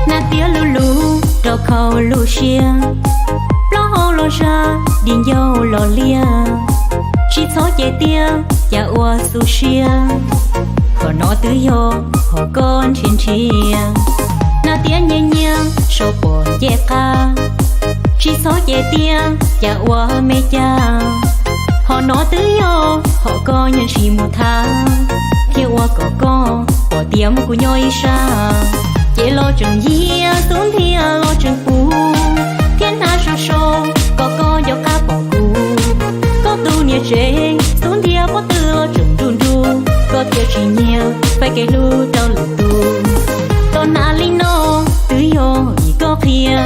Nab tiab lug lug rau khau lug siab, plaub hau los zag, di ncauj los liab. Tsis txhob cev tiab, cas ua xu siab, qhov no twb yog qhov koj nrhiav nrhiav. Nab tiab nyias nyias sau pom ncej qab, tsis txhob cev tiab, cas ua me cas. Qhov no twb yog qhov koj nyiam ntsis mus thab, thiaj ua kom koj pom tias muaj kuv nyob ib sab. Ces los tseem yiag xub ntiag los tseem puv, thiab hnab so so kom koj nco qab pom kuv. Koj tus niam tsev xub ntiag pob tw los tseem nruj nruj, koj thiaj tsis nyiag faib kev hlub rau lwm tus. Tos hnav li no twb yog vim koj qhia,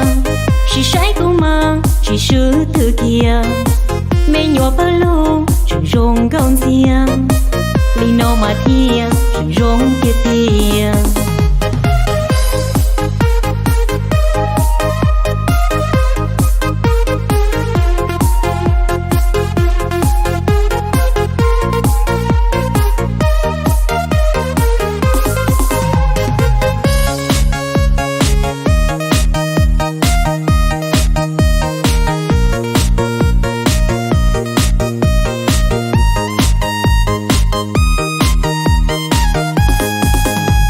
sim saib kuv mas tsis swb twg kiag. Me nyuam pawg lug tseem zoo nkauj ntxiag, li no mas thiaj tseem zoo tiag tiag.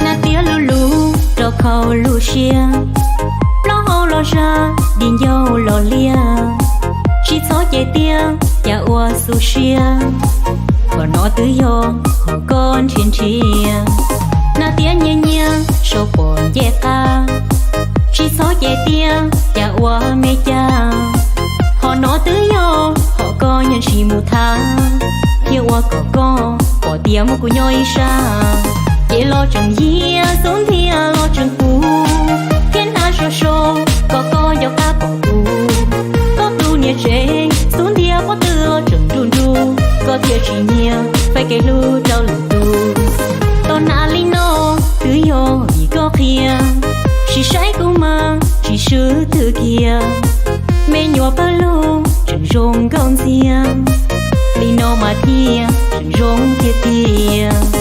Nab tiab lug lug rau khau lug siab, plaub hau los zag, di ncauj los liab. Tsis txhob cev tiab, cas ua xu siab, qhov no twb yog qhov koj nrhiav nrhiav. Nab tiab nyias nyias sau pom ncej qab, tsis txhob cev tiab, cas ua me cas. Qhov no twb yog qhov koj nyiam ntsis mus thab, thiaj ua kom koj pom tias muaj kuv nyob ib sab. Ces los tseem yiag xub ntiag los tseem puv, thiab hnab so so kom koj nco qab pom kuv. Koj tus niam tsev xub ntiag pob tw los tseem nruj nruj, koj thiaj tsis nyiag faib kev hlub rau lwm tus. Tos hnav li no twb yog vim koj qhia, sim saib kuv mas tsis swb twg kiag. Me nyuam pawg lug tseem zoo nkauj ntxiag, li no mas thiaj tseem zoo tiag tiag.